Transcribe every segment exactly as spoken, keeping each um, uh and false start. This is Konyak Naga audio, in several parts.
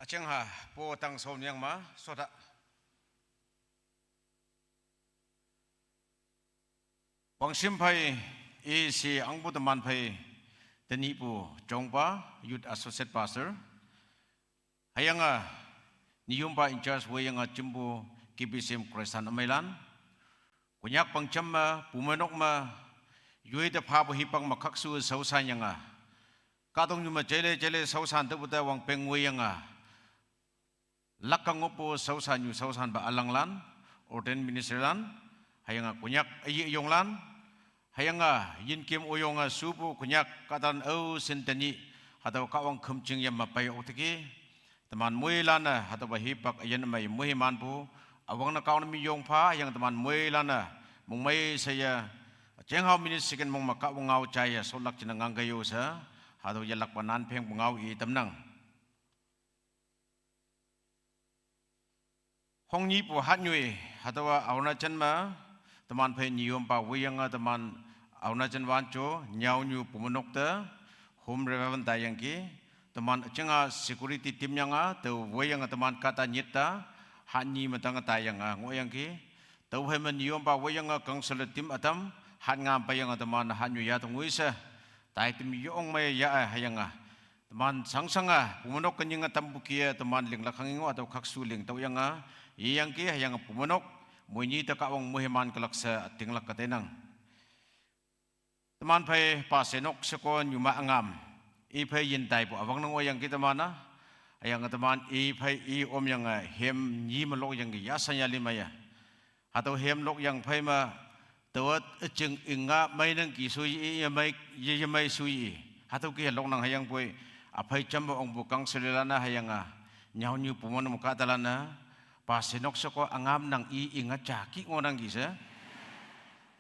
Cheng ha, po tang som yang ma, sota. Wang Shim phei, isi angpu teman phei, teni pu Chongpa, Youth Associate Pastor. Hayang a, niyumpa in charge wei yang a chimpu, kipi sim Christian amailan. Kunyak pang cham ma, pumenok ma, yui te pha pu hipang ma khaksu sausan yang a. Katong nyu ma chele chele sausan te puta wang peng wei yang a. Lakang opo sausan nyu sausan ba alanglan, ordained minister lan, hayang a kunyak ayi yonglan, hayang a yin kim oyong a supu kunyak katan au sintani, hatau kawang khumching yam mapai oktiki, teman mui lana, hatau ba hipak ayan mai mui manpu, awang na kawan mi yong pha, hayang teman mui lana, mung mai saya, cheng hau minit sikin mung ma kawang ngau chaya, solak china ngang kayo sa, hatau yalak panan peng ngau i tamnang. Hong nyi pu hat nyui, hatau a Arunachal ma, teman phei niyumpa wei yang a teman Arunachal wancho, nyau nyu pumenok te, home revival ta yang ki, teman cheng a security team yang a, te wei yang a teman kata nyit ta, hat nyi matang ta yang a, ngo yang ki, te phei ma niyumpa wei yang a council team atam, hat ngam pa yang a teman hat nyu ya tungui sa, tai team yong mai ya a hayang a. Teman sangsang a, pumenok kenying a tampu kia, teman ling lakang ingo atau khaksu ling tau yang a, i yang ki, hayang a pumenok, mui nyi ta kawang muhiman kelak sa, ating lak katenang. Teman phei pa senok seko nyuma angam, i phei yin tai pu awang nang o yang ki teman a, hayang a teman i phei i om yang a, hem nyi melok yang ki, ya sanya lima ya. Hatau hem lok yang phei ma, tawat aching inga mai nang ki sui i, ya mai, ya, ya mai sui i. Hatau ki lok nang hayang pui, aphei cham ba ong bu kang selilana hayang a, nyau nyu puman muka talana, pa senok seko angam nang i inga cha ki ngo nang ki se.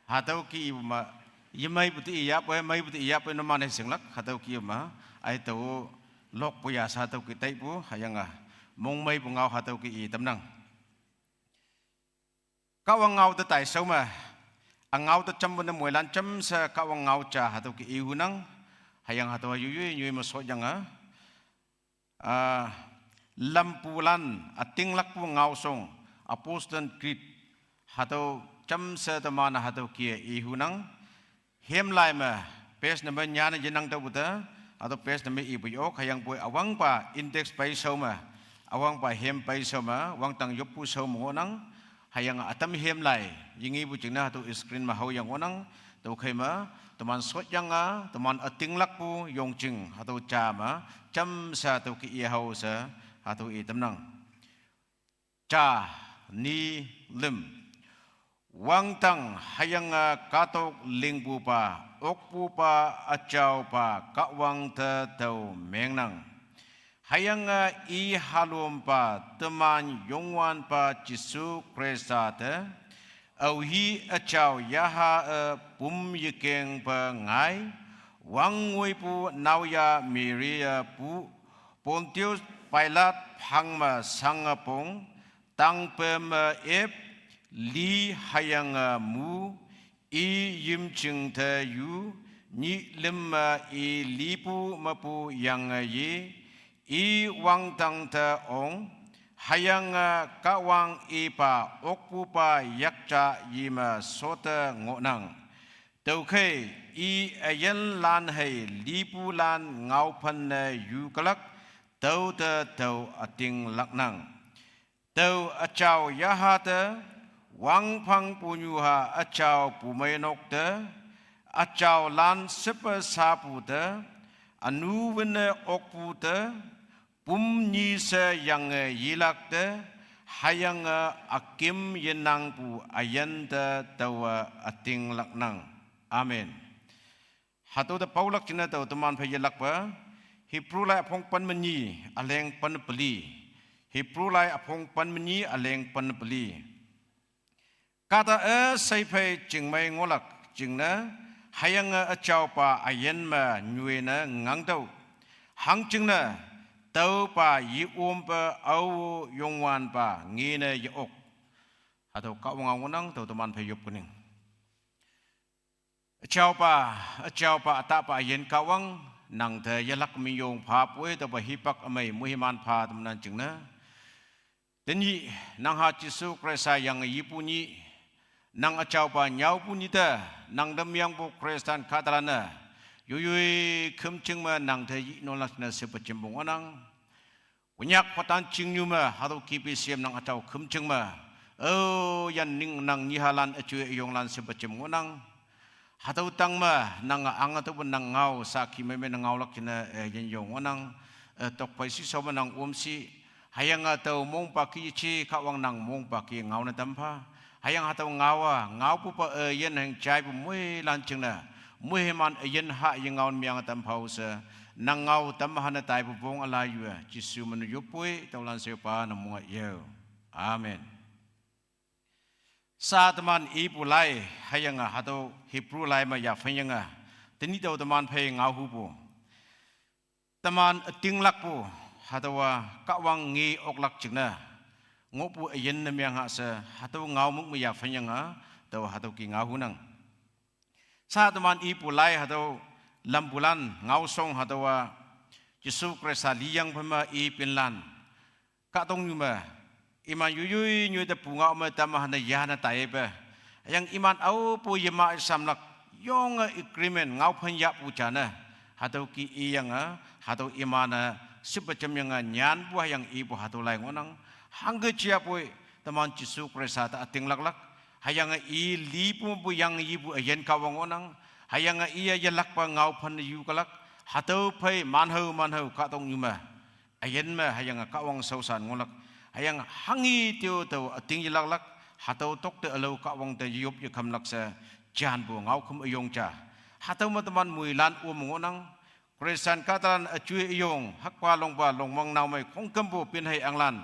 Hatau ki i ma, ya mai puti i ya pui, mai puti i ya pui no mane singlak, hatau ki ma, ai tau lok pu ya sa hatau ki tai pu, hayang a, mong mai pu ngau hatau ki i tamnang. Kawang ngau ta tai sau ma. Angau ta cham bana muilan cham sa kawang ngau cha hatau ki ihunang. Hayang hatau yu yu yu ma so yang a. Ah, lampulan, ating lakpu ngau song, Apostle Creed. Hatau cham sa ta mana hatau kia ihunang. Hem lai ma, page number nyan a yenang tau buta, atau page number i bu yok, hayang pui awang pa index pai sau ma, awang pa hem pai sau ma, wang tang yop pu sau ma ngonang, hayang atam hem lai, yingi bu ching na hatau screen ma hau yang ngonang, tau khai ma, teman sot yang a, teman ating lak pu yong ching, hatau cha ma, cham sa tau ki i hau sa, hatau i tamnang. Cha ni lim. Wangtang hayang a katok lingpu pa, okpu pa, achau pa, kawang te tau mengnang. Hayang a i halom pa, teman yongwan pa Jisu Krista te, au hi achau yaha a pum yikeng pa ngai, wang ngui pu nau ya Maria pu, Pontius Pilate phang ma sang a pong, tang pe ma ep, li hayang a mu, i yim ching te yu, nyi lim ma i li pu ma pu yang a yi, i wang tang te ong, hayang a kawang i pa, okpu pa yak cha yi ma so te ngonang. Tau khai, i ayan lan hai lipu lan ngau phan na yu kalak, tau ta tau ating laknang. Tau achau yaha ta, wang phang pu nyu ha achau pu mai nok ta, achau lan sepa sa pu ta, anu wene ok pu ta, pum nyi se yang e yilak te, hayang e akim yenang pu ayan te tawa ating laknang. Amen. Hatu te paulak china tau teman phe yelak pa, Hebrew lai aphong pan manyi, aleng pan peli. Hebrew lai aphong pan manyi, aleng pan peli. Kata e saiphai chingmai ngolak chingna, hayang e achau pa ayan ma nyuina ngangtau. Hang chingna, tau pa yi um pa au yongwan pa ngina yi ok. Hatau ka wang ngonang tau teman phe yop kuning. Achau pa, achau pa ata pa ayan ka wang, Nang te yalak minyong pha pwe taba hipak amei muhiman pha tamnan jingne. Tenyih nang ha Jesu Khrista yang yipu nyih, nang achaupa nyaupu nyih te, nang demyangpu Khristan kahtalane, yuyui khümching me nang te yih nolak ne sepa jembong onang. Konyak patan chingnyu me, hatüo kipi siem nang achau khümching me. O, yan ning nang nyihalan, achue yonglan sepa jembong onang. Hatüo tang me, nang ang hatüopu nang ngao, saki mei mei nang ngaolak jingne, eh, yin yong onang, eh, tokphei shi shao me nang omshi. Hüyange tao mongpa ki yeji, Kahwang nang mongpa ki ngao ne tampha. Hüyange hatüo ngao-a, ngaopupa, eh, yin heng jaipu moilan jingne. Moiman, eh, yin ha ye ngao myange tampha she. Nang ngao tam hane taipu pong üla yue. Jesu menu yoppoi, tüolan shepa nang mong-a yeo. Amen. Sa teman ipu lai, hüyange hatüo Hebrew lai me yaphenyange. Tenyih tao teman phei ngao hupu. Teman ütinglakpu, hatüowa Kahwang nge oklak jingne. Ngohpu üyin ne myange she, hatüo ngao mük me yaphenyange, tao hatüo ki ngao hunang. Sa teman ipu lai hatüo lampulan, ngaoshong hatüowa, Jesu Khrista liyang phei me ipinlan. Kahtoknyu me, iman yuyui nyoi te pungao me tama hane yane taipe. Hüyange iman aopu yema isamlak, yonge agreement ngaophen yahpu jane. Hatüo ki iyange, hatüo iman-e, sipa jamyange nyanpu hüyange ipu hatüo lai ngohnang. Hangke jiapoi, teman Jesu Khrista te ütinglaklak. Hüyange i lipu pu yang yipu üyin Kahwang ngohnang. Hüyange iye yelakpa ngaophen yuklak. Hatüo phei manhao manhao kahtoknyu me. Üyin me hüyange Kahwang shaoshan ngohlak. Hüyange hanghi tüo tao üting yelaklak. Hatüo tokte ülao Kahwang te yop yekamlak she. Janpu ngaokhüm üyong ja. Hatüo me teman moilan om ngohnang. Khristan kahtalan üjoi üyong, hakpa longpa longmong naomei khongkümpu pinhei anglan.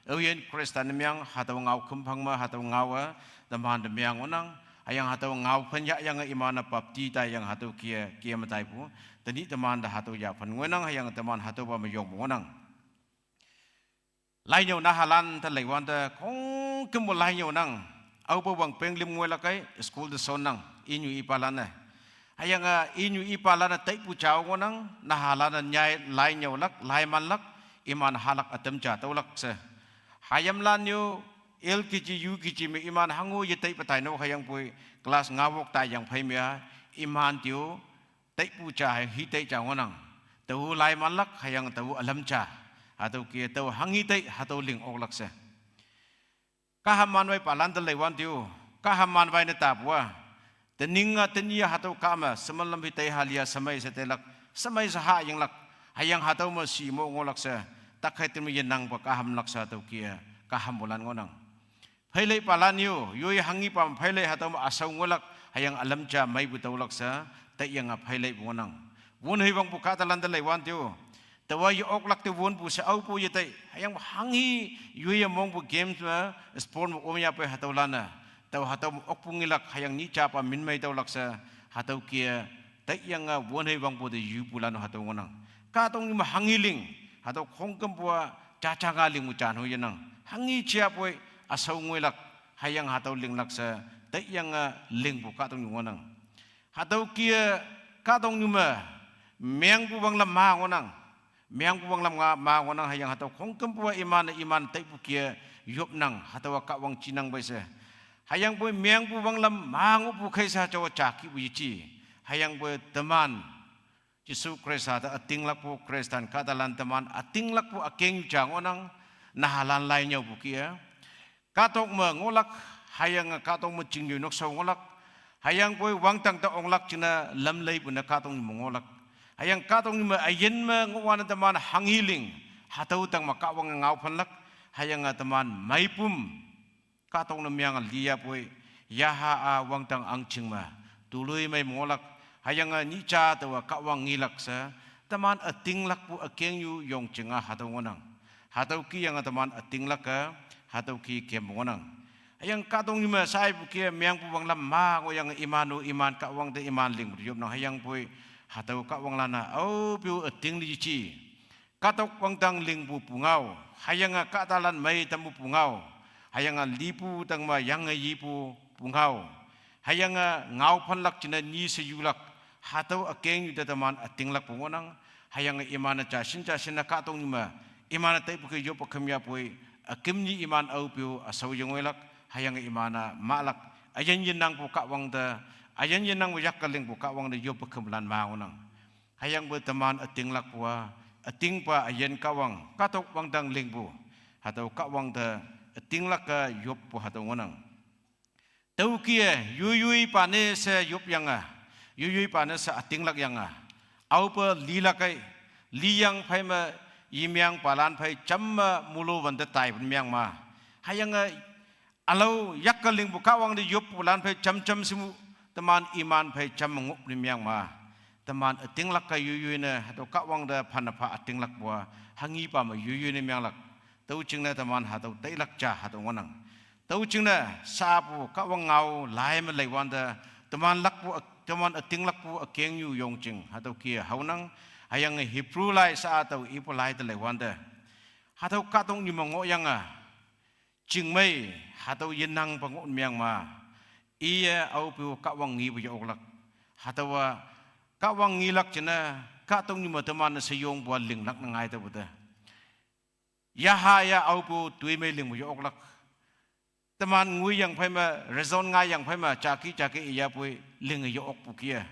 Aoyin Khristan ne myange, hatüo ngaokhüm phang me, hatüo ngao-a, teman te myange ngohnang, hüyange hatüo ngaophen yahyange iman-e bapti taiyange hatüo kie, kie me taipu, tenyih teman te hatüo yaphen ngohnang, hüyange teman hatüopa me yongpu ngohnang. Lainyüo nahalan te leiwante khongkümpu lainyüo nang. Aope wangpeng lim ngoilak kei, school te shonnang, inyu ipalan-e. Hüyange, inyu ipalan-e taipu jao ngohnang, nahalan-e nyai lainyüolak, laimanlak, iman halak ütam ja tüolak she. Hayimlan yo, L K G, U K G me iman hango yetaipa taino hüyangpoi, class nga wok taiyang phei me-a, iman tüo, taipu ja hüyange hi tai ja ngohnang. Tao laimanlak hüyange tao ülam ja. Hatüo ke tao hanghi tai hatüo ling oklak she. Kaham manwei palan te leiwante-o. Kaham manwei ne tapu-a. Tening-a tenyih-a hatüo kah me, sheman lam hi tai ha li-a shemei she tailak, shemei she ha yinglak. Hüyange hatüo me shi mo ngohlak she. Takhei teme yenangpa kahamlak she hatüo ke-a, kahampulan ngohnang. Pheilei palan yo, yoi hanghipa pheilei hatüo me üshao ngohlak, hüyange ülam ja meipu tüolak she, taiyange pheileipu ngohnang. Won hei wangpu kahtalan te leiwante-o. Taowa ye oklak te wonpu she aopu yetai, hüyange hanghi yoi ye mongpu games me, sport me omyapei hatüolan-e. Tao hatüo me okpu ngelak, hüyange nyih japa minmei tüolak she, hatüo ke-a, taiyange won hei wangpu te yupulan hatüo ngohnang. Kahtoknyu me hanghi ling, hatüo khongkümpu-a, jaja nga lingpu jan ho yenang. Hanghi jiapoi, üshao ngoilak, hüyange hatüo linglak she, taiyange lingpu kahtoknyu ngohnang. Hatüo ke-a, kahtoknyu me, mengpu wanglam ma ngohnang. Mengpu wanglam nga ma ngohnang hüyange hatüo khongkümpu-a iman-e iman taipu ke-a yopnang, hatüowa Kahwang jinang pei she. Hüyangpoi mengpu wanglam ma ngohpu khei she jao ja kihpu yeji. Hüyangpoi teman Jesu Khrista te ütinglakpu Khristan kahtalan teman ütinglakpu ükeng ja ngohnang, nahalan lainyüopu ke-a. Kahtok me ngohlak, hüyange kahtok me chingnyu nokshao ngohlak, hüyangpoi wangdang te onglak jingne lam leipu ne kahtoknyu me ngohlak. Hüyange kahtoknyu me üyin me ngohwante teman hanghi ling, hatüo tang me Kahwange ngaophenlak, hüyange teman meipum. Kahtok ne myange liyapoi, yaha-a wangdang ahngching me. Tuloi mei me ngohlak, hüyange nyih ja taowa Kahwang ngelak she, teman ütinglakpu ükeng yu yongjing-a hatüo ngohnang. Hatüo ke yange teman ütinglak-e, hatüo ke kem ngohnang. Hüyange kahtoknyu me shaipu ke mengpu wanglam ma ngohyange iman-o iman Kahwang te iman lingpu yopnang hüyangpoi, hatüo Kahwanglan-a aope-o ütinglak yeji. Kahtok wangdang lingpu pungao, hüyange kahtalan mei tampu pungao, hüyange lipu tang me yange yipu pungao, hüyange ngaophenlak jingne nyi she yulak, Hatüo ükeng yu te teman ütinglakpu ngohnang. Hüyange iman-e jashin jashin-e kahtoknyu me, iman-e taipu ke yop üküm yapoi, üküm nyi iman aope-o üshao yengoilak. Hüyange iman-e mahlak, üyin yenangpu Kahwang te, üyin yenangpu yakke lingpu Kahwang te yop ükümlan ma ngohnang. Hüyangpoi teman ütinglakpu-a, ütingpa üyin Kahwang, kahtok wangdang lingpu, hatüo Kahwang te ütinglak-e yoppu hatüo ngohnang. Tüokih-e, yoiyoi pane she yopyange, yoiyoi pane she ütinglakyange, aope lilak ei, liyang phei me, yimyang palan phei jamme mulu wante taipu ne meng ma. Hüyange, ülao yakke lingpu Kahwang te yoppulan phei jam jam shimu, teman iman phei jam me ngohpu ne meng ma. Teman ütinglak-e yoiyoi ne, hatüo Kahwang te phanne pha ütinglakpu-a, hanghipa me yoiyoi ne menglak. Tüo jingne teman hatüo tailak ja hatüo ngohnang. Tüo jingne sapu Kahwang ngao lai me leiwante, teman lakpu, teman ütinglakpu ükengnyu yongjing hatüo kih haonang. Hüyange Hebrew lai sha tüo ipu lai te leiwante, hatüo kahtoknyu me ngohyange, chingmei, hatüo yenangpe ngoh meng ma. Iye aope-o Kahwang ngepu ye-oklak. Hatüowa Kahwang ngelak jingne, kahtoknyu me teman-e sheyongpu-a linglak ne ngai tüopu te, yaha ya aope-o toimei lingpu ye-oklak. Teman ngoiyang phei me, reason ngaiyang phei me, jaki jaki iyapoi linge ye-okpu kih-e,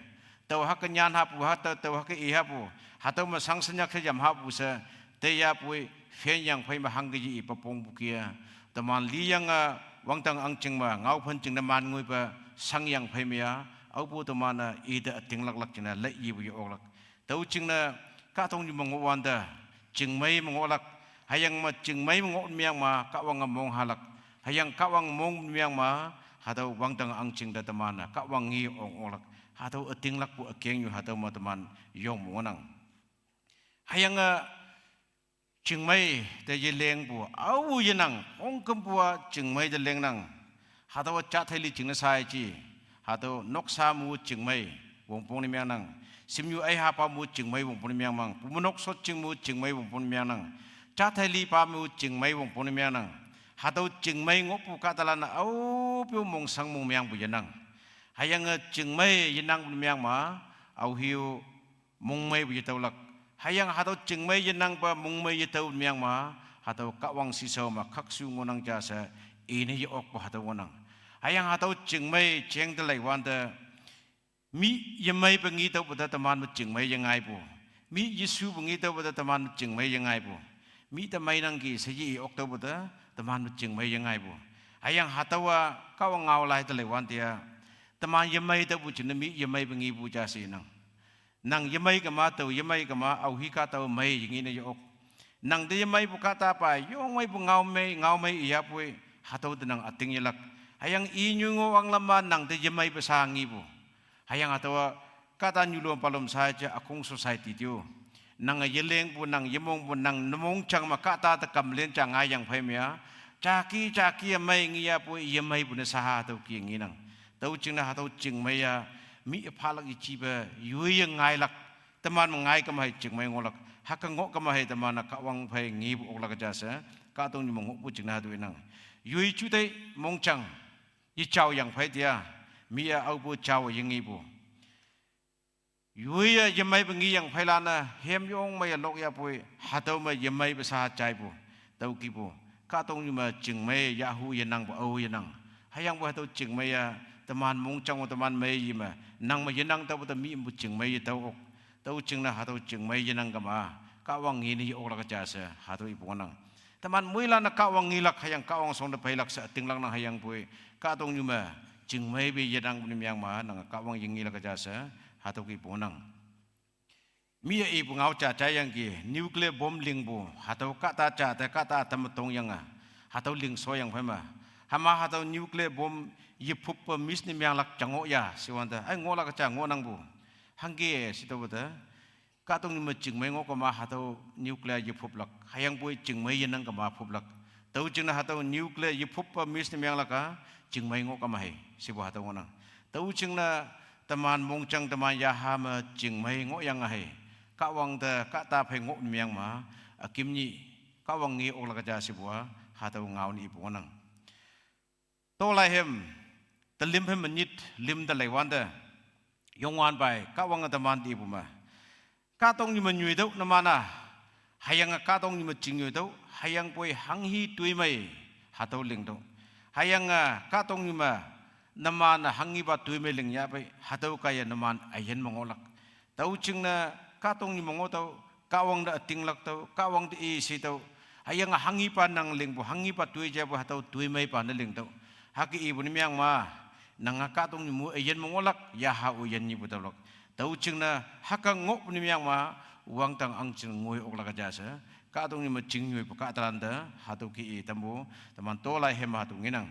tao hüke nyan hahpu, hatüo tao hüke i hahpu, hatüo me sangshenyak she yam hahpu she, teyapoi, phenyang phei me hangke ye ipa pongpu kih-e, teman liyange, wangdang ahngching me ngaophen jingne man ngoipe, shangyang phei me-a, aope-o teman-e ite ütinglaklak jingne lei yepu ye-oklak. Tüo jingne, kahtoknyu me ngohwante, chingmei me ngohlak. Hüyange chingmei me ngoh meng ma, Kahwange monghalak. Hüyange Kahwang mong meng ma, hatüo wangdang ahngching te teman-e Kahwang nge ong oklak. Hatüo ütinglakpu ükengnyu hatüo me teman yong me ngohnang. Hüyange, chingmei te yelengpu, ao yenang, ongkümpu-a chingmei te lengnang. Hatüowa jathei li jingne shaaji, hatüo noksa mu chingmei, wongpong ne mengnang. Shimnyu aihapa mu chingmei wongpong ne mengmang. Pumenok shot jing mu chingmei wongpong ne mengnang. Jathei lipa mu chingmei wongpong ne mengnang. Hatüo chingmei ngohpu kahtalan-e aope-o mongshang mongmengpu yenang. Hüyange chingmei yenangpu ne meng ma, aohe-o mongmeipu yetüolak. Hüyange hatüo chingmei yenangpa mongmei yetüo meng ma, hatüo Kahwang shishao me khakshu ngohnang ja she, ine ye-okpu hatüo ngohnang. Hüyange hatüo chingmei jeng te leiwante, mi yemeipe nge tüopu te teman me chingmei yengaipu. Mi yeshupu nge tüopu te teman me chingmei yengaipu. Mi te meinangki she ye-ok tüopu te, teman me chingmei yengaipu. Hüyange hatüowa Kahwang ngao lai te leiwante-a, teman yemei tüopu jingne mi yemeipe ngepu ja she nang. Nang yemei kema tao yemei kema aohi kahtao mei yengine ye-ok. Nang te yemeipu kahtapa yongmeipu ngaomei, ngaomei iyapoi, hatüo te nang üting yelak. Hüyange i nyu ngoh wanglam ma nang te yemeipe sha ngepu. Hüyange hatüowa, kahta nyulom palom sha ja ükhong society te-o, nange yelengpu, nang yemongpu, nang ne mongjang me kahta te complain ja ngaiyang phei me-a, jaki jaki-e mei ngeyapoi yemeipu ne shaha tüo kih ngenang. Tüo jingne hatüo chingmei-a, mi phalak yejipe, yoiye ngailak, teman me ngai kema hei chingmei ngohlak, hüke ngoh kema hei teman-e Kahwang phei ngepu oklak ja she, kahtoknyu me ngohpu jingne hatüo inang. Yoi juteih mongjang, yejaoyang phei te-a, mi-e aopu jao yengepu. Yoiye yemeipe ngeyang pheilan-e hem yong meiye lokyapoi, hatüo me yemeipe sha jaipu, tüo kihpu. Kahtoknyu me chingmei yahhu yenangpu ao yenang. Hüyangpoi hatüo chingmei-a, teman mongjang-o teman mei yi me, nang me yenang tüopu te mi mepu chingmei yetüo ok. Tüo jingne hatüo chingmei yenang kema, Kahwang ngene ye-oklak ja she, hatüo ipu ngohnang. Teman moilan-e Kahwang ngelak hüyange Kahwang shong te peilak she ütinglaknang hüyangpoi, kahtoknyu me, chingmeipe yenangpu ne meng ma, nange Kahwang yengelak ja she, hatüo kihpu ngohnang. Mi-e ipu ngao ja jaiyangki, nuclear bomb lingpu, hatüo kahta ja te kahta ütam me tongyange, hatüo ling shoyang phei me. Hüma hatüo nuclear bomb yephuppe miss ne menglak ja ngoh ya, shiwante, ai ngohlak ja ngohnangpu. Hangke, shitüopu te, kahtoknyu me chingmei ngoh kema hatüo nuclear yephuplak, hüyangpoi chingmei yenang kema phuplak. Tüo jingne hatüo nuclear yephuppe miss ne menglak-a, chingmei ngoh kema hei, shipu hatüo ngohnang. Tüo jingne teman mongjang teman yaha me chingmei ngohyange hei, Kahwang te kahta phei ngoh ne meng ma, üküm nyih, Kahwang nge oklak ja shipu-a, hatüo ngao ne ipu ngohnang. Tolai hem, telim hem me nyit lim te leiwante, Youngwanpa-e, Kahwange teman te ipu me, kahtoknyu me nyoitüoh numan-a, hüyange kahtoknyu me chingyoitüoh, hüyangpoi hanghi toimei, hatüo lingtüoh. Hüyange kahtoknyu me numan-e hanghipa toimei lingyahpei, hatüo kaiye numan üyin me ngohlak. Tüo jingne kahtoknyu me ngohtüoh, Kahwang te ütinglak tüoh, Kahwang te i shetüoh. Hüyange hanghipa nang lingpu, hanghipa toi japu hatüo toimeipa ne lingtüoh. Hüke ipu ne meang ma, nange kahtoknyu mu üyin me ngohlak, yaha üyin nyipu tüolak. Tüo jingne hüke ngohpu ne meang ma, wangdang ahngching ngoi oklak ja she, kahtoknyu me chingnyoipu kahtalante, hatüo ke i tampu, teman tolai hem hatüo ngenang.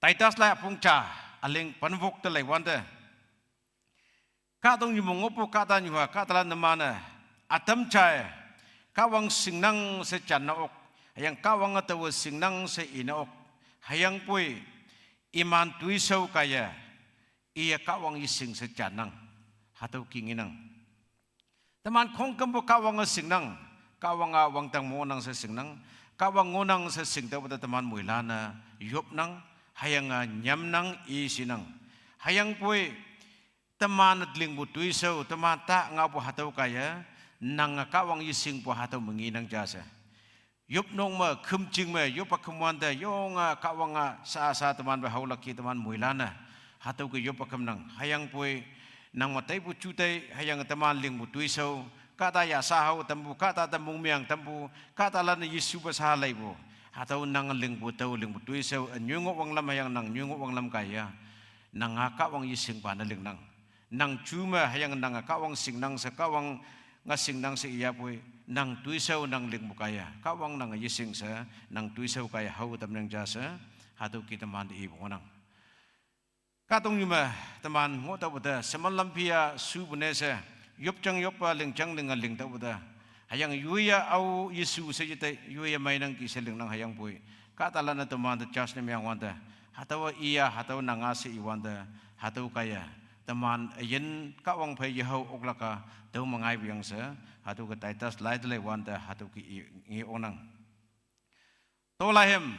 Titus lai üpong ja, üleng pen wok te leiwante, kahtoknyu me ngohpu kahtanyuha kahtalan numan-e, ütam jai, Kahwang shingnang she janne ok, hüyange Kahwange taowe shingnang she ine ok, hüyangpoi iman toishao kaiye, iye Kahwang yeshing she jannang, hatüo ke ngenang. Teman khongkümpu Kahwange shingnang, Kahwang-a wangdang me ngohnang she shingnang, Kahwang ngohnang she shingtüohpu te teman moilan-e yopnang, hüyange nyamnang, i shinang. Hüyangpoi teman lingpu toishao, teman ta ngaopu hatüo kaiye, nange Kahwang yeshingpu hatüo me ngenang ja she. Yopnok me, khümjing me yoppe khümwante, yonge Kahwange sha sha teman pe haolak ki teman moilan-e, hatüo ke yoppe khümnang. Hüyangpoi nang me taipu jutei, hüyange teman lingpu toishao, kahta ya sha hao tampu, kahta te mongmeang tampu, kahtalan-e yeshupe sha leipu, hatüo nang lingpu tao lingpu toishao, ünyoi ngoh wanglam hüyange nang nyoi ngoh wanglam kaiye, nange Kahwang yeshingpa ne lingnang. Nang ju me hüyange nange Kahwang shingnang she, Kahwange shingnang she iyapoi, nang toishao nang lingpu kaiye, Kahwang nange yeshing she, nang toishao kaiye hao tamnang ja she, hatüo ke teman te ipu ngohnang. Kahtoknyu me teman ngohtüohpu te, sheman lam phi-a shupu ne she, yopjang yoppe, lingjang linge lingtüohpu te, hüyange yoiye ao yeshu she yetei, yoiye meinang ki she lingnang hüyangpoi, kahtalan-e teman te judge ne meang wante, hatüowa iya, hatüo nanga she iwante, hatüo kaiye, teman üyin Kahwang phei yehao oklak-a, tüo me ngaipu yang she, hatüo ke Titus lai te leiwante, hatüo ke i, nge onang. Tolai hem,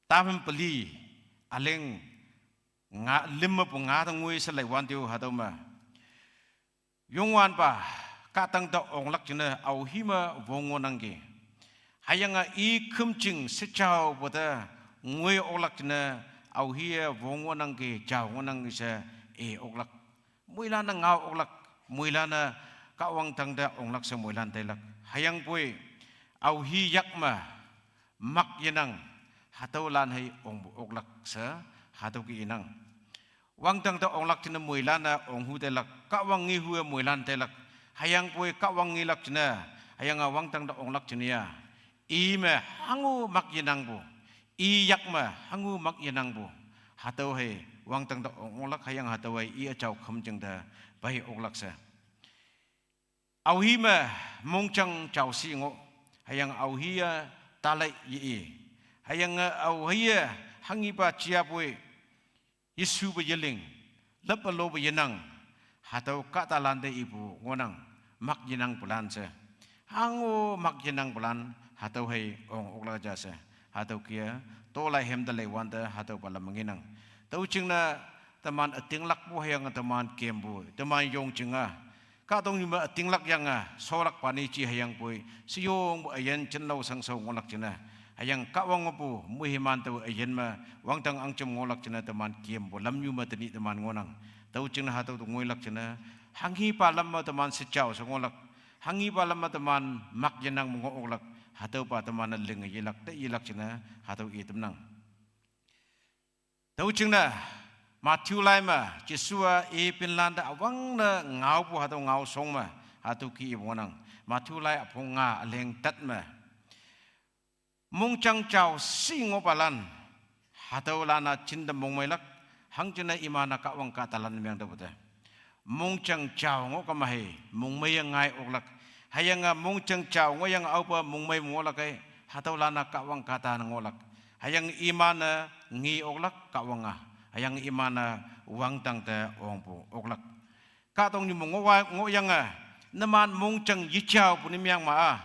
taphüm peli, üleng nga, lüm mepu nga te ngoi she leiwante-o hatüo me, Youngwanpa, kahtang te onglak jingne aohi me wong ngohnangki. Hüyange i khümjing shejaopu te ngoi oklak jingne aohi-e wong ngohnangki, jao ngohnangki she i oklak. Moilan-e ngao oklak, moilan-e Kahwang tangte onglak she moilan tailak. Hüyangpoi, aohi yak me, mak yenang, hatüolan hei ongpu oklak she, hatüo ke inang. Wangdang te onglak jingne moilan-e onghu tailak, Kahwang ngehu-e moilan tailak, hüyangpoi Kahwang ngelak jingne, hüyange wangdang te onglak jingne ya, i me hango mak yenangpu, i yak me hango mak yenangpu, hatüo hei wangdang te onglak hüyange hatüo hei i üjao khümjing te pei oklak she. Aohi me mongjang jao shi ngoh, hüyange aohi-e talei ye-i, hüyange aohi-e hanghipa jiapoi, yeshupe yeling, lappe lope yenang, hatüo kahtalante ipu ngohnang, mak yenangpulan she. Hango mak yenangpulan, hatüo hei ong oklak ja she. Hatüo ke-a, tolai hem te leiwante, hatüopa lam me ngenang. Tüo jingne, teman ütinglakpu hüyange teman kempu, teman yong jinge, kahtoknyu me ütinglak yange, sholakpa ne ji hüyangpoi, sheyongpu üyin jinlao shangshao ngohlak jingne, hüyange Kahwang mepu moiman tao üyin me, wangdang ahngjem ngohlak jingne teman kempu lamnyu me tenyih teman ngohnang. Tüo jingne hatüo te ngoilak jingne, hanghipa lam me teman shejao she ngohlak, hanghipa lam me teman mak yenang me ngoh oklak, hatüopa teman-e linge yelak te yelak jingne, hatüo i tamnang. Tüo jingne, Matthew lai me, Jesu-a i pinlante üwangne ngaopu hatüo ngao shong me, hatüo ke ipu ngohnang. Matthew lai üpong nga üleng tat me, mongjang jao shi ngohpalan, hatüolan-a jinte mongmeilak, hangjingne iman-a Kahwang kahtalan meang tüohpu te. Mongjang jao ngoh kema hei, mongmeiye ngai oklak. Hüyange mongjang jao ngohyange aope mongmei me ngohlak ei, hatüolan-a Kahwang kahta ne ngohlak. Hüyange iman-e nge oklak Kahwang-a. Hüyange iman-e wangdang te ongpu oklak. Kahtoknyu me ngohwa, ngohyange, numan mongjang yejaopu ne meang ma-a,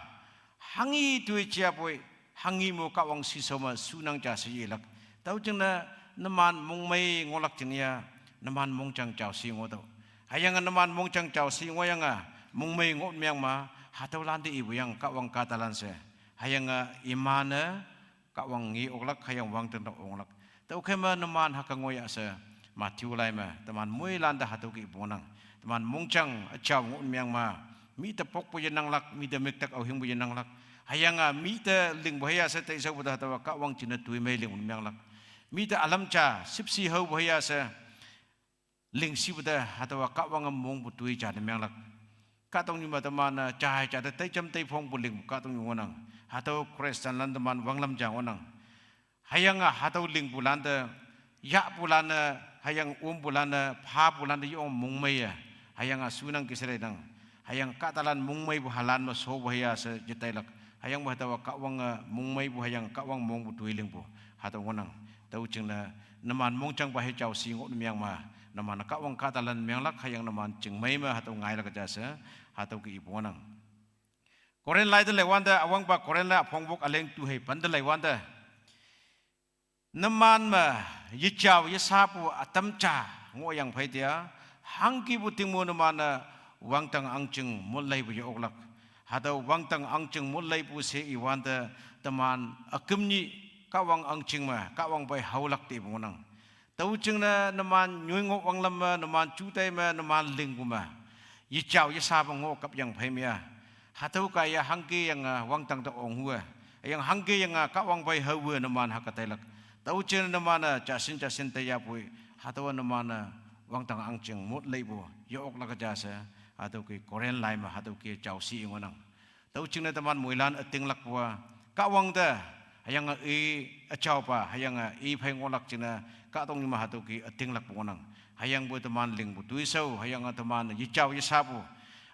hanghi toi japoi, hanghi mo Kahwang shishao me shunang ja she yelak. Tüo jingne, numan mongmei ngohlak jingne-a, Numan mongjang jaoshi ngohtüoh. Hüyange numan mongjang jaoshi ngohyange mongmei ngoh meang ma, hatüolan te ipu yang Kahwang kahtalan she. Hüyange iman-e Kahwang nge oklak, hüyange wangdang te onglak. Tüokhei me numan hüke ngohya she, Matthew lai me teman moilan te hatüo ke ipu ngohnang. Teman mongjang üjao ngoh meang ma, mi te pokpu yenanglak, mi te müktak aohingpu yenanglak. Hüyange mi te lingpu hüya she teishaopu te hatüowa Kahwang jingne toimei lingpu meanglak. Mi te ülam ja shüpshe haopu hüya she lingshipu te hatüowa Kahwange mongpu toi ja ne meanglak. Kahtoknyu me teman-e jai ja te teijam teiphongpu lingpu kahtoknyu ngohnang. Hatüo Christianlan teman wanglam ja ngohnang. Hüyange hatüo lingpulan te, yahpulan-e, hüyange ompulan-e, phapulan te yong mongmeiye. Hüyange shunang keshe leinang. Hüyange kahtalan mongmeipu halan me shopu hüya she yetailak. Hüyangpu hatüowa Kahwange mongmeipu hüyange Kahwang mongpu toi lingpu hatüo ngohnang. Tüo jingne numan mongjangpa hei jaoshi ngoh meang ma, numan Kahwang kahtalan meanglak, hüyange numan chingmei me hatüo ngailak ja she, hatüo ke ipu ngohnang. Korinth lai te leiwante, üwangpa Korinth lai üpongpok üleng tu hei pen te leiwante, numan me yejao yeshapu ütam ja ngohyang phei tea, hangkipu tingmo numan-e wangdang ahngching motleipu ye-oklak. Hatüo wangdang ahngching motleipu she iwante, teman üküm nyih Kahwang ahngching me Kahwang pei haolak te ipu ngohnang. Tüo jingne numan nyoi ngoh wanglam me, numan jutai me, numan lingpu me yejao yeshapu ngoh kapyang phei me-a, hatüo kaiye hangkeyange wangdang te onghu-e, hüyange hangkeyange Kahwang pei haowe numan hüke tailak. Tüo jingne numan-e jashin jashin teiyapoi, hatüowa numan-e wangdang ahngching motleipu ye-oklak ja she, hatüo ke Korinth lai me hatüo ke jaoshi ngohnang. Tüo jingne teman moilan ütinglakpu-a, Kahwang te, hüyange i üjaopa, hüyange i phei ngohlak jingne, kahtoknyu me hatüo ke ütinglakpu ngohnang. Hüyangpoi teman lingpu toishao, hüyange teman yejao yeshapu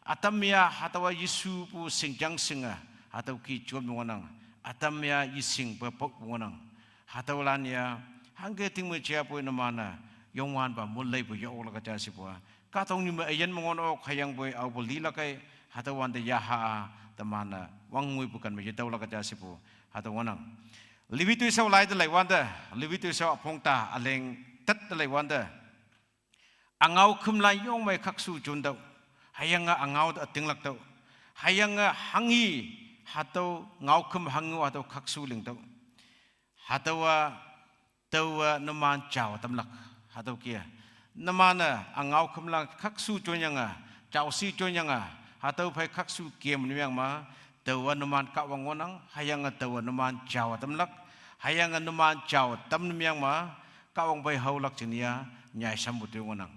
ütam me-a hatüowa yeshupu shingjang shinge, hatüo ke jonpu ngohnang. Ütam me-a yeshingpe pokpu ngohnang. Hatüolan-e-a, hangke tingme japoi numan-e Youngwanpa motleipu ye-oklak ja shepu-a, kahtoknyu me üyin me ngoh ok, hüyangpoi aopu lilak kei, hatüo wante yaha-a teman-e wangngoipu ken me yetüolak ja shepu, hatüo ngohnang. Levi toishao lai te leiwante, Levi toishao üpong ta üleng tet te leiwante, üngaokhümlan yong mei khakshu jontüoh, hüyange üngao te ütinglak tüoh, hüyange hanghi hatüo ngaokhüm hanghi-o hatüo khakshu lingtüoh. Hatüowa, taowe numan jao tamlak, hatüo ke. Numan-e üngaokhümlan khakshu jonyange, jaoshi jonyange, hatüo phei khakshu kem ne meang ma, taowa numan Kahwang ngohnang, hüyange taowe numan jao tamlak, hüyange numan jao tam ne meang ma, Kahwang pei haolak jingne-a, nyaishampu te ngohnang.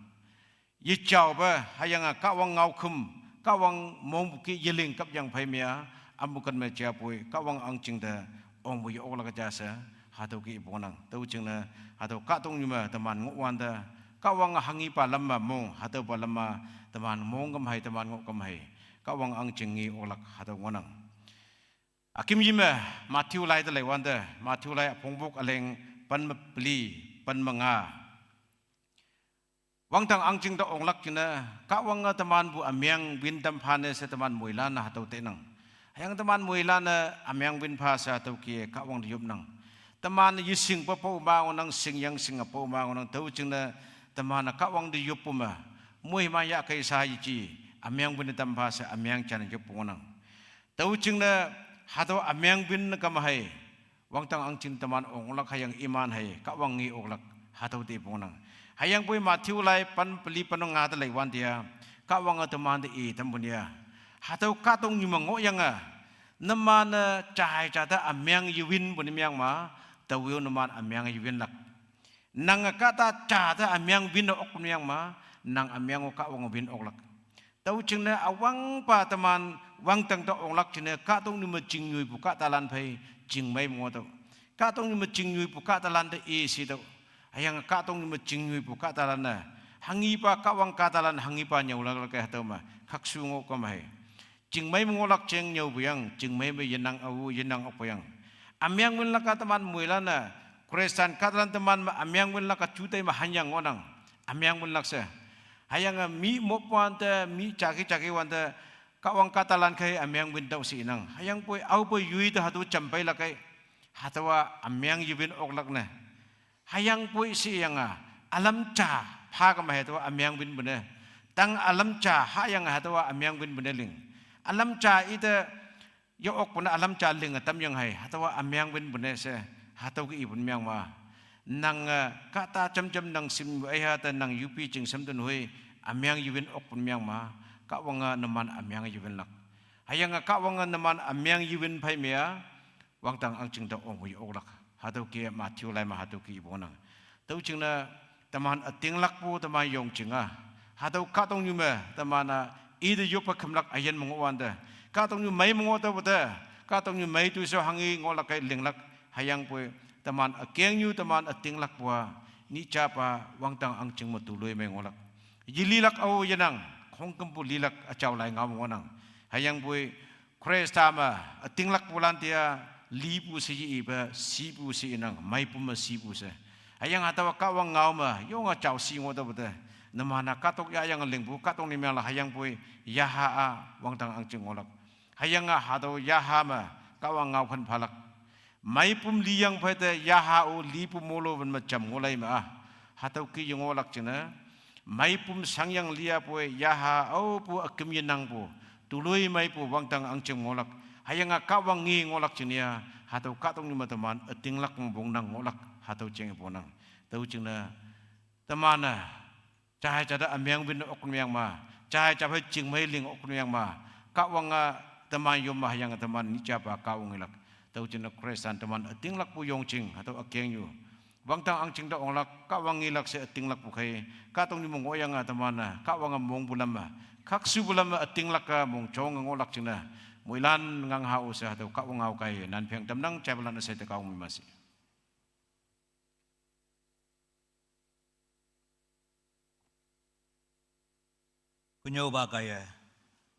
Yejaope, hüyange Kahwang ngaokhüm, Kahwang mongpu ke yeling kapyang phei me-a, ampu ken me japoi, Kahwang ahngching te ongpu ye-oklak ja she, hatüo ke ipu ngohnang. Tüo jingne, hatüo kahtoknyu me teman ngohwante, Kahwange hanghipa lam me mong, hatüopa lam me teman mong küm hei, teman ngoh küm hei, Kahwang ahngching nge oklak hatüo ngohnang. Üküm yi me, Matthew lai te leiwante, Matthew lai üpongpok üleng pen me peli, pen me nga. Wangdang ahngching te onglak jingne, Kahwange temanpu ümeng win tam phane she teman moilan-e hatüo tenang. Hüyange teman moilan-e ümeng win pha she hatüo ke Kahwang te yopnang. Teman yeshingpe pao ma ngohnang, shingyang shinge pao ma ngohnang, tüo jingne teman-e Kahwang te yoppu me, moiman yahkei sha yeji, ümeng win tam pha she ümeng jan yoppu ngohnang. Tüo jingne hatüo ümeng win küm hei, wangdang ahngching teman onglak hüyange iman hei Kahwang nge oklak, hatüo te ipu ngohnang. Hüyangpoi Matthew lai pen peli pen nga te leiwante-a, Kahwange temante i tampu ne-a, hatüo kahtoknyu me ngohyange, numan-e jai ja te ümeng yewinpu ne meang ma, taowe-o numan ümeng yewinlak. Nange kahta ja te ümeng win okpu ne meang ma, nang ümeng-o Kahwange win oklak. Tüo jingne üwangpa teman wangdang te onglak jingne kahtoknyu me chingnyoipu kahtalan phei chingmei me ngohtüoh. Kahtoknyu me chingnyoipu kahtalan te i shetüoh. Hüyange kahtoknyu me chingnyoipu kahtalan-e, hanghipa Kahwang kahtalan hanghipa nyüolak lak kei hatüo me khakshu ngoh küm hei. Chingmei me ngohlak jeng nyüopu yang, chingmei me yenang ao, yenang okpu yang. Ümeng winlak-a teman moilan-e, Christian kahtalan teman me ümeng winlak-a jutai me hanyang ngohnang. Ümeng winlak she. Hüyange mi mopwante, mi jaki jaki wante, Kahwang kahtalan khei ümeng wintüoh she inang. Hüyangpoi aope yoi te hatüo jam peilak kei, hatüowa ümeng yewin oklak ne. Hüyangpoi sheyange, ülam ja Pha kama hatüowa ümeng winpu ne. Tang ülam ja hayang hatüowa ümeng winpu ne ling. Ülam ja ite yo okpu ne ülam ja ling ütam yang hei, hatüowa ümeng winpu ne she, hatüo ke ipu ne meng ma. Nang, eh, kahta jamjam nang shim aiha te nang yupi jing shamten hoi, ümeng yewin okpu ne meng ma, Kahwange numan ümeng yewinlak. Hüyange Kahwange numan ümeng yewin phei me-a, wangdang ahngching te ongpu ye-oklak. Hatüo ke Matthew lai me hatüo ke ipu ngohnang. Tüo jingne teman ütinglakpu teman yong jinga, hatüo kahtoknyu me teman-a ite yoppe kümlak üyin me ngohwante, kahtoknyu mei me ngoh taopu te, kahtoknyu mei tu sho hanghe ngohlak kei linglak, hüyangpoi teman ükengnyu teman ütinglakpu-a, nyih japa wangdang ahngching me tuloi mei ngohlak. Yelilak ao yenang, khongkümpu lilak üjao lai ngao me ngohnang. Hüyangpoi Khrista me ütinglakpulan te-a, lipu she ye ipe, shipu she inang, meipum me shipu she. Hüyange hatüowa Kahwang ngao me yonge jao shi ngoh taopu te, numan-a kahtok yahyange lingpu kahtoknyu menglak, hüyangpoi yaha-a wangdang ahngching ngohlak. Hüyange hatüo yaha me Kahwang ngao phen phalak. Meipum liyang phei te yaha-o lipu molo wen me jam ngohlei me-a, hatüo ke ye ngohlak jingne, meipum shangyang liyapoi yaha aopu üküm yenangpu, tuloi meipu wangdang ahngching ngohlak. Hüyange Kahwang nge ngohlak jingne-a, hatüo kahtoknyu me teman ütinglak wongnang ngohlak, hatüo jeng ipu nang. Tüo jingne teman-e jahei jate ümeng win okpu ne meng ma, jahei ja phei chingmei ling okpu ne meng ma, Kahwange teman yom me hüyange teman nyih japa Kahwang ngelak. Tüo jingne Christian teman ütinglakpu yong jing hatüo ükengnyu, wangdang ahngching te onglak, Kahwang ngelak she ütinglakpu khei, kahtoknyu me ngohyange teman-e Kahwange mongpu lam me, khakshupu lam me ütinglak-a mongjonge ngohlak jingne, moilan ngang ha-o she hatüo Kahwang ngao kaiye nan pheng tamnang. Jaipalan üshei te Kahwang mi ma shi. Konnyüopa kaiye,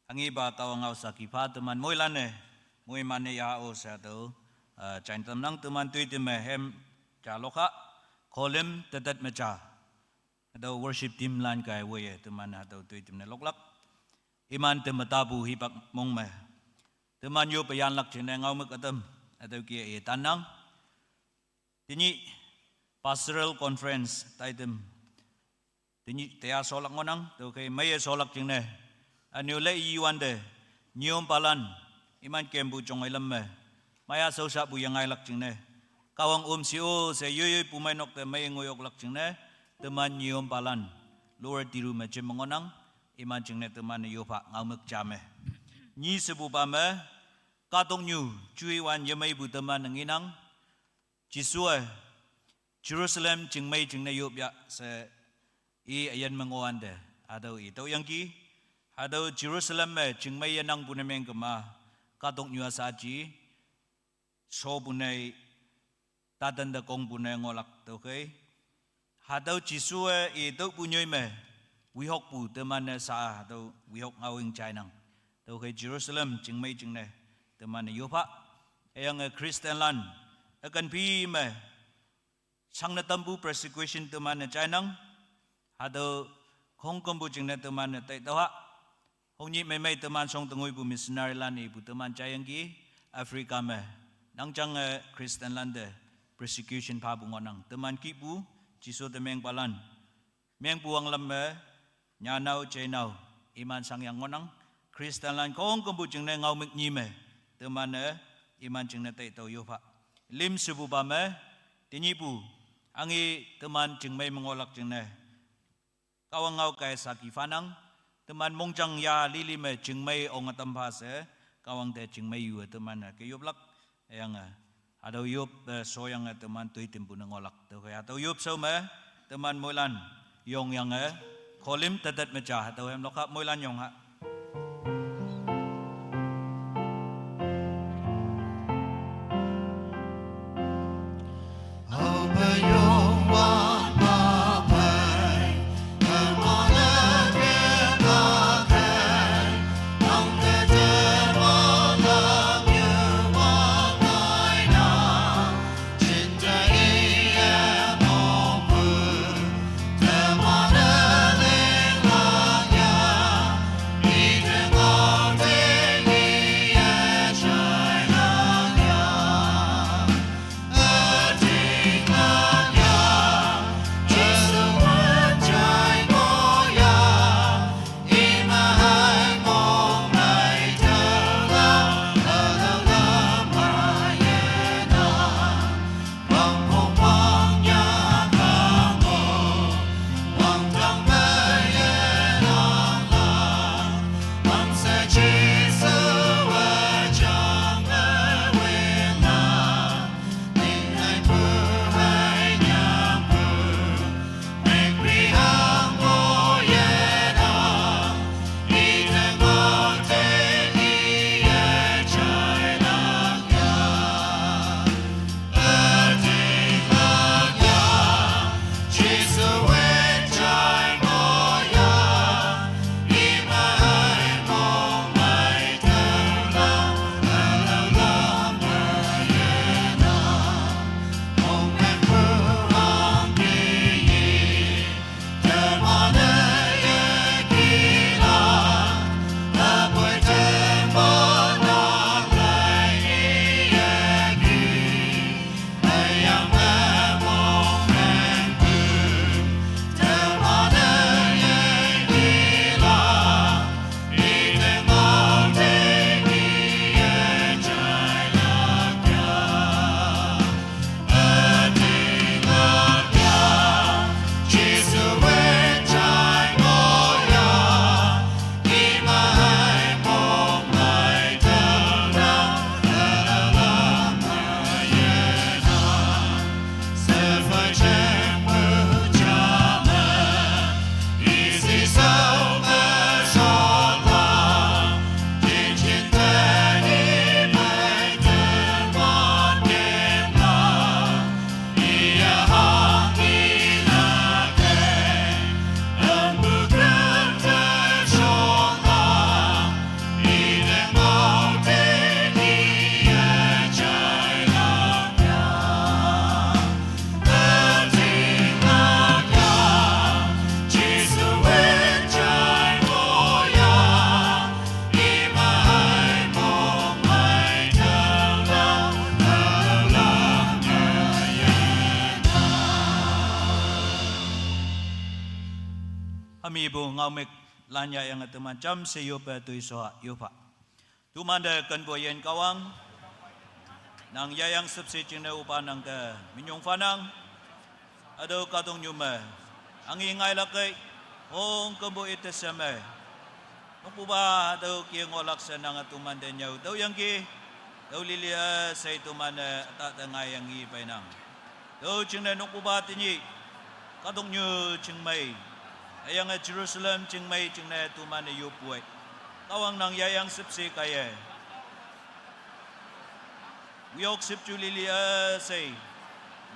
hanghepa Kahwang ngao saki pha teman moilan-e, moiman-e yah-o she hatüo, eh, jaine tamnang. Teman toitim me hem ja lokha, Kholim tetet me ja. Hatüo worship team lan kaiye woiye teman hatüo toitim ne loklak. Iman te me tapu hipak mong me, teman yoppe yanlak jingne ngaomük ütam, hatüo ke i tannang. Tenyih Pastoral Conference taitam, tenyih teya sholak ngohnang, tüokhei meiye sholak jingne, ünyu lei iwante, nyiyompalan, iman kempu jongmei lam me, maya shaoshapu yengailak jingne, Kahwang üm shi-o she yoiyoi pumeinok te meiye ngoiyoklak jingne, teman nyiyompalan, Lower Tiru me jim me ngohnang, iman jingne teman-e yopha ngaomük ja me. Nyi shepupa me, kahtoknyu, juiwan yemeipu teman-e ngenang, Jesu-e, Jerusalem chingmei jingne yop ya she i üyin me ngohwante, hatüo i tüoyangki, hatüo Jerusalem me chingmei yenangpu ne mengkema, kahtoknyu-a shaaji, shopu ne, taten te kongpu ne ngohlak tüokhei. Hatüo Jesu-e i tüopu nyoi me, wehokpu teman-e sha hatüo wehok ngaoying jainang. Tüokhei Jerusalem chingmei jingne, teman-e yopha. Hüyange Christianlan, ükan phi me, shangne tampu persecution teman-e jainang, hatüo khongkümpu jingne teman-e taitüoha. Hongnyih meimei teman shong te ngoipu missionary lan ipu teman jaiyangki, Africa me, nangjange Christianlan te persecution phapu ngohnang. Teman kihpu, Jesu te mengpalan, mengpu wanglam me, nyanao jeinao, iman shangyang ngohnang, Christianlan khongkümpu jingne ngaomük nyi me, teman-e, iman jingne taitüo yopha. Lim shepupa me, tenyihpu, hanghe teman chingmei me ngohlak jingne, Kahwang ngao kaiye saki phanang, teman mongjang ya lili me chingmei onge tampha she, Kahwang te chingmei yu-e teman-e ke yoplak, hüyange, hatüo yop, eh, shoyange teman toitimpu ne ngohlak. Tüokhei hatüo yop shao me, teman moilan, yongyange, Kholim tetet me ja, hatüo hem lokha moilan yongha. Mibu ngaomik lan yayange teman jamshe yope toishwa yopa. Temante kenpu üyin Kahwang, nang yayang shüpshe jingne opa nangte minyong phanang. Hatüo kahtoknyu me angi ngailak kei, ong kempu ite she me nokpupa hatüo ke ngohlak she nange temante nyüo tüoyangki. Tüo lili üshei teman-e ütahte ngaiyangki peinang. Tüo jingne nokpupa tenyih kahtoknyu chingmei, hüyange Jerusalem chingmei jingne teman-e yoppu-e. Kahwang nang yayang shüpshe kaiye, wiyok shüpju lili üshei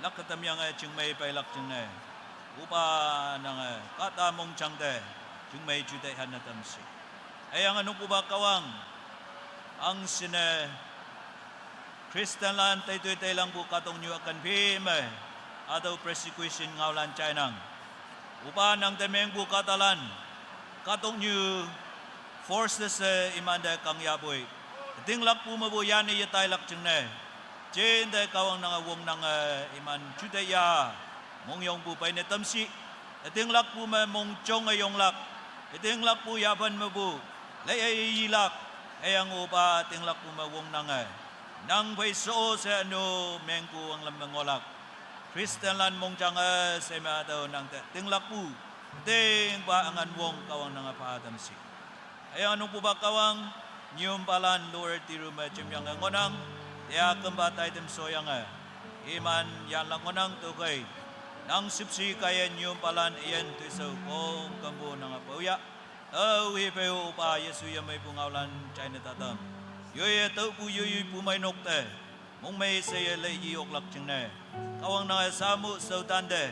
lak ketamyange chingmei peilak jingne, opa nange kahta mongjang te chingmei juteih hanne tamshi. Hüyange nokpupa Kahwang, angshinne Christianlan teitoi teilangpu kahtoknyu ükan phi me hatüo persecution ngaolan jainang. Opa nangte mengpu kahtalan kahtoknyu forces-e imante kangyahpoi, ütinglakpu mepu yane yetailak jingne, jinte Kahwang nange wongnange iman juteih ya mongyongpu peine tamshi. Ütinglakpu me mongjonge yonglak, ütinglakpu yaphan mepu leiye yilak, hüyange opa ütinglakpu me wongnange nang phei sho she ünu mengpu wanglam me ngohlak Christianlan mongjang üshei me hatüo nangte ütinglakpu ütingpa üngan wong Kahwang nange pha tamshi. Hüyange nokpupa Kahwang, nyumpalan Lower Tiru me jemyange ngohnang, tea kümpa taitam shoyange iman yanlak ngohnang. Tüokhei nang shüpshe kaiye nyumpalan üyin toishao khongkümpu nange paoya. Ao hiphei-o opa Jesu yemeipu ngaolan jaine tatam, yoiye tüopu yoiyoi pumeinok te mongmei sheye leiyi oklak jingne, Kahwang nange samu shaotante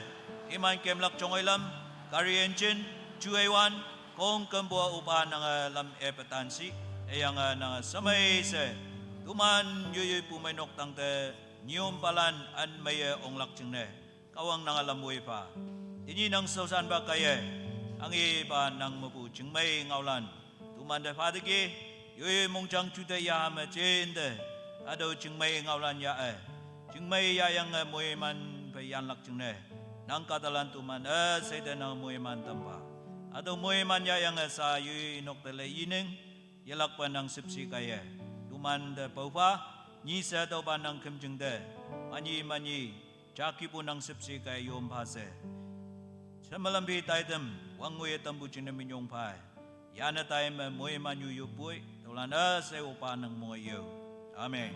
iman kemlak jongailam, gari engine, jueiwan, khongkümpu-a opa nange lam epetan shi. Hüyange nange shemei she teman yoiyoi pumeinok tangte nyumpalan ünmeiye onglak jingne, Kahwang nange lam woipha. Tenyih nang shaoshanpa kaiye, angipa nang mepu chingmei ngaolan temante phateki, yoiyoi mongjang juteih yaha me jinte hatüo chingmei ngaolan ya-e, chingmei yahyange moiman phei yanlak jingne, nang kahtalan teman üsheite nange moiman tampha. Hatüo moiman yahyange sha yoinok te leiyining, yelakpe nang shüpshe kaiye temante paopha. Nyi she tüopa nang khümjing te manyi manyi jakipu nang shüpshe kaiye yompha she, shemelam phi taitam wangngoiye tampu jingne minyong pha-e. Yane tai me moiman yu yoppoi, tüolan üshei opa nang mong-e yo. Amen.